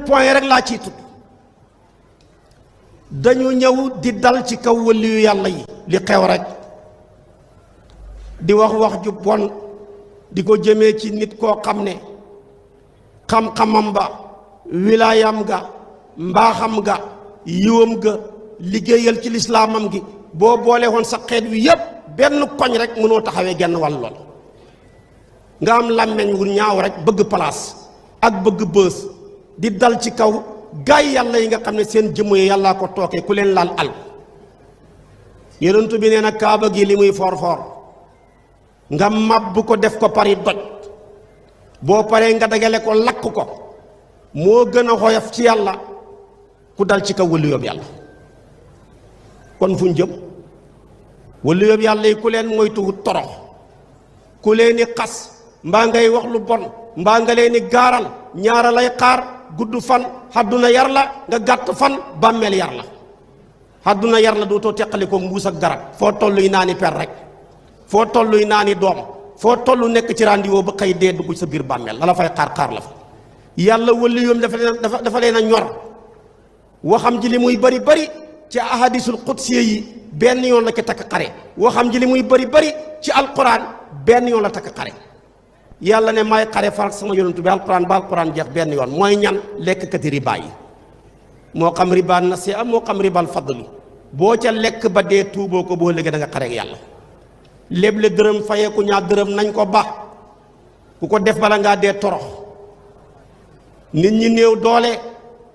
point rek laa ciy tudd dañu ñëw di dal ci kaw waliyu yàlla yi li xew rek di wax ju bon di ko jëmee ci nit koo xam ne xam-xamam ba wilaayam ga mbaaxam ga yiwam ga liggéeyal ci lislaamam gi boo boole woon sa xeet wi yépp benn koñ rek mënoo taxawee genn wàll lool nga am làmmeñ wu ñaaw rek bëgg place ak bëgg bës di dal ci kaw gaay yàlla yi nga xam ne seen jëmm yi yàllaa ko tookee ku leen laal al yonent bi nee na kaaba gi li muy for nga màbb ko def ko pari doj boo paree nga dagale ko lakk ko moo gën a xoyof ci yàlla ku dal ci kaw wëli yóbbu yàlla kon fu ñu jëm wëli yóbbu yàlla yi ku leen moytu torox ku leen di xas mbaa ngay wax lu bon mbaa nga leen di gaaral ñaara lay xaar gudd fan xadduna yar la nga gàtt fan bàmmeel yar la xadduna yar la dootoo teqali ko mbuus ak garab foo toll yi naa ni per rek foo toll yi naa ni doom foo toll nekk ci rendez-vous ba xëy dee dugg sa biir bàmmeel la fay xaar la fa yàlla wëli yoom dafa leen a ñor waxam ji li muy bari ci ahadisul qudsiya yi benn yoon la ci takk xare waxam ji li muy bari ci alquran benn yoon la takk xare yàlla ne may xare far sama yonentu bi alquran jeex benn yoon mooy ñan lekkkati riba yi moo xam riba nasi'a moo xam ribal fadli boo ca lekk ba dee tuuboo ko boo léegi da nga xare ak yàlla léble dërëm fayeeku ñaar dërëm nañ ko ba ku ko def bala ngaa dee torox nit ñi néew doole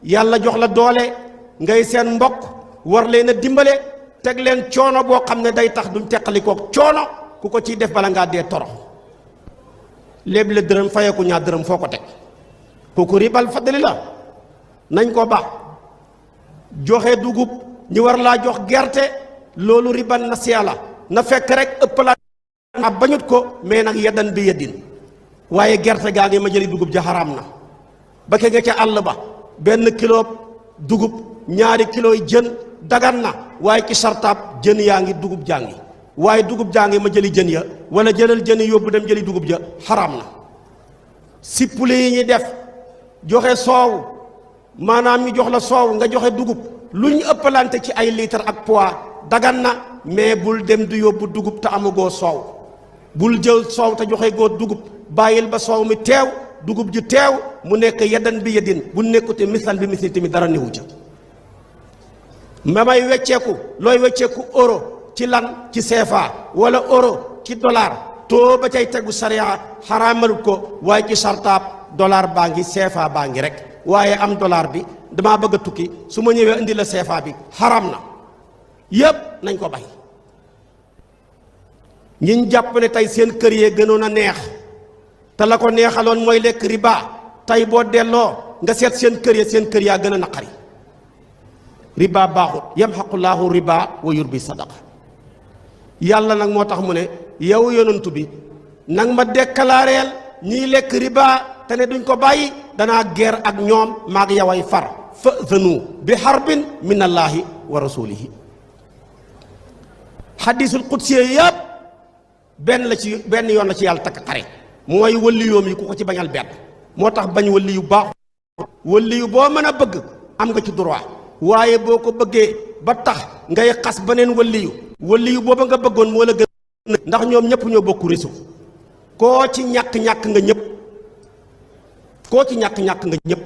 yàlla jox la doole ngay seen mbokk war leen a dimbale teg leen coono boo xam ne day tax duñ teqalikook coono ku ko ciy def bala ngaa dee torox léble dërëm fayeeku ñaar dërëm foo ko teg kooku ribal fadli la nañ ko ba joxe dugub ñu war laa jox gerte loolu ribal nasiya la na fekk rek ëppalaat a bañut ko mais nag yeddan bi yeddin waaye gerte gaa ngi ma jëli dugub ja xaraam na ba ke nga ca àll ba benn kilo dugub ñaari kilo yi jën dagan na waaye ci sartaab jën yaa ngi dugub jaa ngi waaye dugub jaa ngi ma jëli jën ya wala jëlal jën yóbbu dem jëli dugub ja xaraam na sippuli yi ñuy def joxe soow maanaam ñu jox la soow nga joxe dugub lu ñu ëppalante ci ay litre ak poids dagan na mais bul dem du yóbbu dugub te amagoo soow bul jël soow te joxe goo dugub bàyyil ba soow mi teew dugub ji teew mu nekk yeddan bi yeddin bu nekkute misal bi misli tamit dara newu ca ma may wecceeku looy wecceeku euro ci lan ci CFA wala euro ci dollar too ba cay tegu sariya xaraamal ko waaye ci sartaab dollar baa ngi CFA baa ngi rek waaye am dollar bi damaa bëgg a tukki su ma ñëwee indi la CFA bi xaram na yépp nañ ko bay ñiñ jàpp ne tey seen kër yee gënoon a neex te la ko neexaloon mooy lekk riba tey boo delloo nga seet seen kër yaa gën a naqari riba baaxut yamxaqullahu riba wa yurbi sadaqa yàlla nag moo tax mu ne yow yonantu bi nag ma déclareel ñiy lekk riba te ne duñ ko bàyyi danaa guerre ak ñoom maag yaway far fa'zanu bi harbin min allahi wa rasulihi xadisul qudsiya yëpp benn yoon la ci yàlla takk xare mooy wëliyoom yi ku ko ci bañal benn moo tax bañ wëli yu baax wëli yu boo mën a bëgg am nga ci droit waaye boo ko bëggee ba tax ngay xas beneen wëli yu booba nga bëggoon moo la gën ndax ñoom ñëpp ñoo bokk réseau koo ci ñàkk-ñàkk nga ñëpp koo ci ñàkk-ñàkk nga ñëpp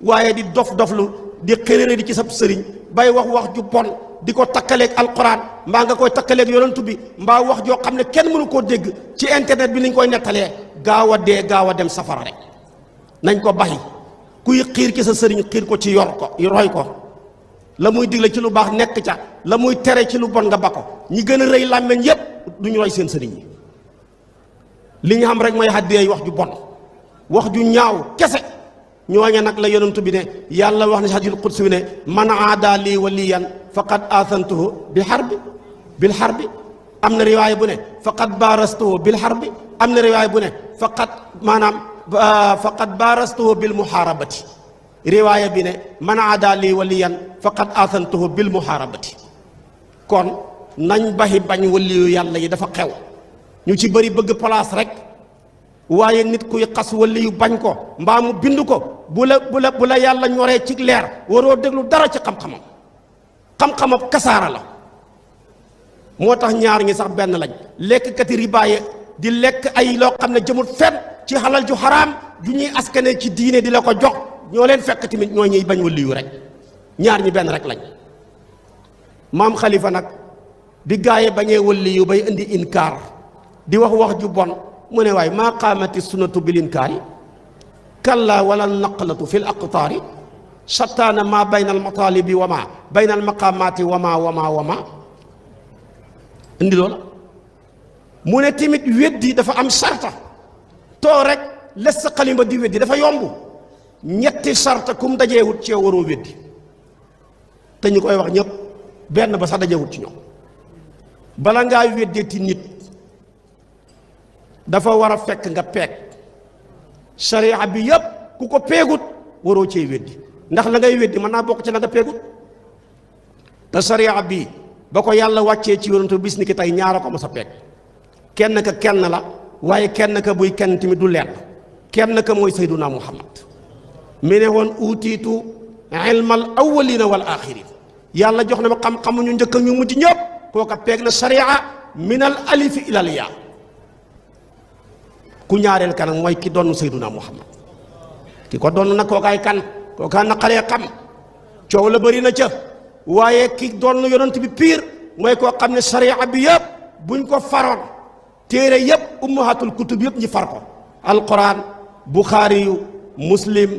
waaye di dof-doflu di xërëre di ci sab sëriñ bay wax ju bon di ko takkaleeg alquran mbaa nga koy takkaleeg yonantu bi mbaa wax joo xam ne kenn mënu koo dégg ci internet bi niñ koy nettalee gaaw a dee gaaw a dem safara rek nañ ko bàyyi kuy xiir ci sa sëriñ xiir ko ci yor ko roy ko la muy digle ci lu baax nekk ca la muy tere ci lu bon nga ba ko ñi gën a rëy làmmeñ yépp duñu roy seen sëriñ yi li ñu xam rek mooy haddiyee wax ju bon wax ju ñaaw kese ñooña nag la yonantu bi ne yàlla wax na ci hadiisul qudsi bi ne man aada lii waliyan faqad aasantuhu bil harbi am na riwaaya bu ne faqad baarastuhu bil harbi am na riwaaya bu ne faqad baarastuhu bil muhaarabati riwaaya bi ne man aada lii waliyan faqad aasantuhu bil muhaarabati kon nañ baxi bañ waliyu yàlla yi dafa xew ñu ci bëri bëgg place rek waaye nit kuy xas waliyu bañ ko mbaa mu bind ko bu la yàlla ñoree ci leer waroo déglu dara ci xam-xamam xam-xamam kasaara la. moo tax ñaar ñi sax benn lañ lekkkati ribaaye di lekk ay loo xam ne jëmul fenn ci xalal ju xaraam ju ñuy askane ci diine di la ko jox ñoo leen fekk tamit ñoo ñuy bañ waliyu rek ñaar ñi benn rek lañ. maam xalifa nag bi gaaye bañee waliyu bay indi inkaar di wax ju bon mu ne waaye maa qaamati sunnatu bil inkaari kalla wala naqlatu fi l aqtaari shattaana maa bayna al mataalibi wa maa bayna al maqaamaati wa maa indi loola mu ne tamit weddi dafa am sarta too rek les sa xalima di weddi dafa yomb ñetti sarta kum dajeewut cee waroo weddi te ñu koy wax ñëpp benn ba sax dajeewut ci ñoom bala ngaa weddeeti nit dafa war a fekk nga peeg sharia bi yëpp ku ko peegut waroo cee weddi ndax la ngay weddi mën naa bokk ci la nga peegut te sharia bi ba ko yàlla wàccee ci yonent bis ni ki tey ñaara ko ma sa peeg kenn ka kenn la waaye kenn ka buy kenn tamit du lenn kenn ka mooy sayduna muhammad mi ne woon utiitu ilmal awwalina wal axirin yàlla jox na ma xam-xamu ñu njëkk ñu mujj ñëpp kooka peeg na sharia min al alifi ilal yaa ku ñaareel kanam mooy ki doon sayduna muhammad ki ko doon nag kookaay kan kookaa naqaree xam coow la bëri na ca waaye ki doon yonent bi piir mooy koo xam ne sharia bi yëpp buñ ko faroon téere yëpp ummahatul kutub yëpp ñi far ko alquran buxaari yu muslim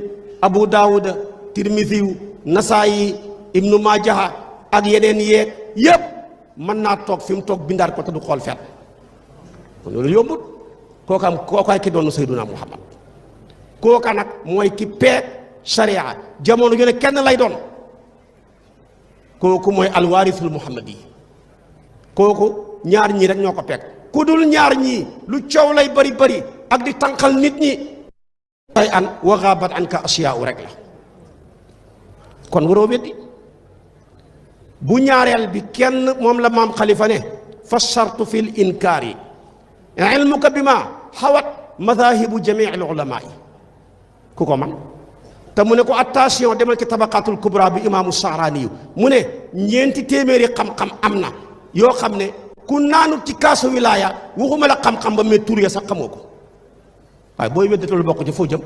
abu daawuda tirmisiyu nasaayi ibnu majaha ak yeneen yeeg yëpp mën naa toog fi mu toog bindaat ko te du xool fet kon loolu yombut kookaay ki doon sayduna muhammad kooka nag mooy ki peeg sharia jamono yu ne kenn lay doon kooku mooy alwaarisul muhammad yi kooku ñaar ñii rek ñoo ko peeg ku dul ñaar ñii lu coow lay bari bari ak di tànqal nit ñi ay an wa gaabat an ka asiyaa rek la kon waroo weddi bu ñaareel bi kenn moom la maam xalifa ne fa shartu fi l inkaari ilmuka bi ma xawat madaahibu jamii al ulamaa yi ku ko man te mu ne ko attention demal ci tabaqatul kubra bi imaamu Sha'raani yu mu ne ñeenti téeméeri xam-xam am na yoo xam ne ku naanu ci kaasu wilaaya waxuma la xam-xam ba mais tur ya sax xamoo ko waaye booy weddi loolu bokk ci foo jëm